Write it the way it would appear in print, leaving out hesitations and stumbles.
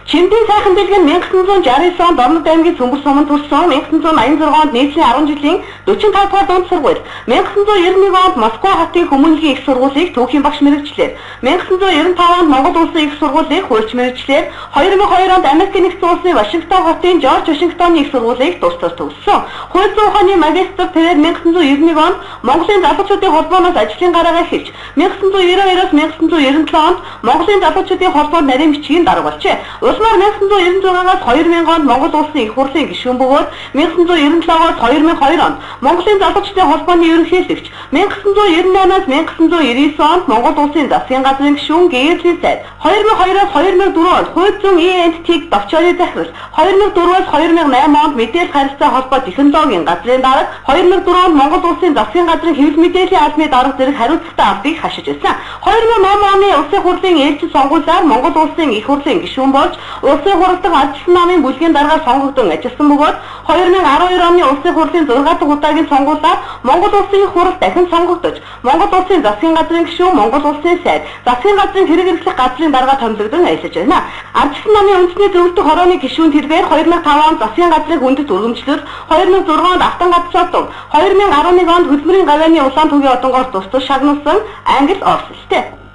Чимдийн сайхан дэлгэн 1969 онд Дорнод аймгийн Цөмбөр суманд төрсөн, 1986 онд нийслэлийн 10 жилийн 45 дугаар дунд сургууль, 1991 онд Москва хотын хүмүүнлэгийн их сургуулийг түүхийн багш мэргэжлээр, 1995 онд Монгол Улсын их сургуулийг хуульч мэргэжлээр, 2002 онд Америкийн нэгдсэн улсын Вашингтон хотын Жорж Вашингтоны их сургуулийг тусдал төгссөн. Хууль зүйн ухааны магистр тэрээр 1991 онд Монголын залуучуудын холбооноос ажлын гараагаа эхэлж, 1992-оос 1997 онд Монголын залуучуудын холбоонд нарийн бичгийн дарга болжээ. Улмаар 1996-аас 2000 онд Монгол Улсын их хурлын гишүүн бөгөөд 1997-оос 2002 онд Монголын залуучдын холбооны ерөнхийлөгч, 1998-аас 1999 онд Монгол Улсын засгийн газрын гишүүн, гэрлийн сайд, 2002-оос 2004 онд хууль зүйн ЭНТ-ийг товчооны захирал, 2004-өөс 2008 онд мэдээлэл харилцаа холбоо технологийн газрын дарга, 2004 онд Монгол Улсын засгийн газрын хэвлэл мэдээллийн албаны дарга зэрэг хариуцлагатай албыг хашиж байсан. 2008 оны Улсын хурлын ээлжид сонгуулиар Монгол Улсын их хурлын гишүүн болж, Улсын хурал дахь ажилтны намын бүлгийн даргаар сонгогдсон ажилласан бөгөөд 2012 оны Улсын хурлын 6 дахь удаагийн сонгуулиар Монгол Улсын их хурал дахин сонгогдож, Монгол Улсын засгийн газрын гишүүн, Монгол Улсын сайд, засгийн газрын хэрэг эрхлэх газрын дарга томилогдсон ажиллаж байна. Ажилтны намын үндэсний зөвлөлтөх хорооны гишүүн тэргээр 2005 онд засгийн газрын хүндэт өргөмжлөл, 2006 онд Автан газар 2011 онд Хөдөлмөрийн гавьяаны улаан түүгийн одонгоор тусдал шагнуулсан англи, орос хэлтэй.